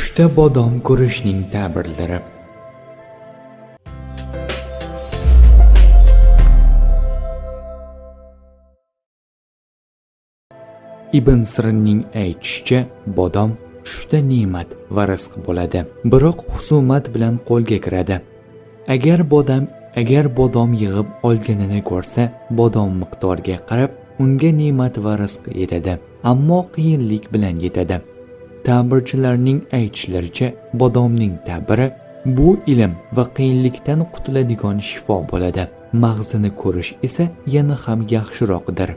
Tushda bodom ko'rishning ta'birlari. Ibn Sirinning aytishicha, bodom tushda ne'mat va rizq bo'ladi, biroq husumat bilan qo'lga kiradi. Agar bodom yig'ib olganini ko'rsa, bodom miqdoriga qarab unga ne'mat va rizq yetadi, ammo qiyinlik bilan yetadi. Ta'birchilarning aytishlaricha, bodomning ta'biri bu ilm va qiyinlikdan qutuladigan shifo bo'ladi. Mag'zini ko'rish esa yana ham yaxshiroqdir.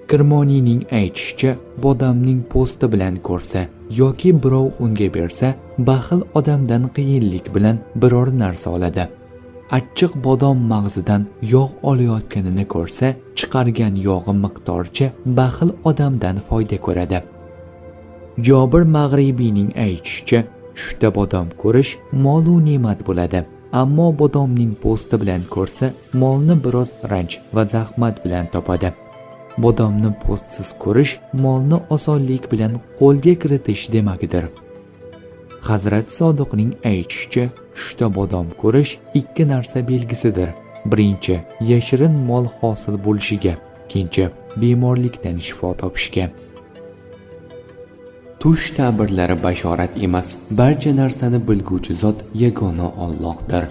Kirmoniyning aytishicha, bodomning po'sti bilan ko'rsa yoki birov unga bersa, baxil odamdan qiyinlik bilan biror narsa oladi. Achchiq bodom mag'zidan yog' olayotganini ko'rsa, chiqargan yog'i miqdoricha baxil odamdan foyda ko'radi. Jobir Mag'ribiyning aytishicha, tushda bodom ko'rish mol u ne'mat bo'ladi. Ammo bodomning po'sti bilan ko'rsa, molni biroz ranj va zahmat bilan topadi. Bodomni po'stsiz ko'rish molni osonlik bilan qo'lga kiritish demakdir. Hazrat Sodiqning aytishicha, tushda bodom ko'rish ikki narsa belgisidir. Birinchi, yashirin mol hosil bo'lishiga, ikkinchi, bemorlikdan shifo topishga. Tush ta'birlari bashorat emas, barcha narsani bilguvchi zot yagona Allohdir.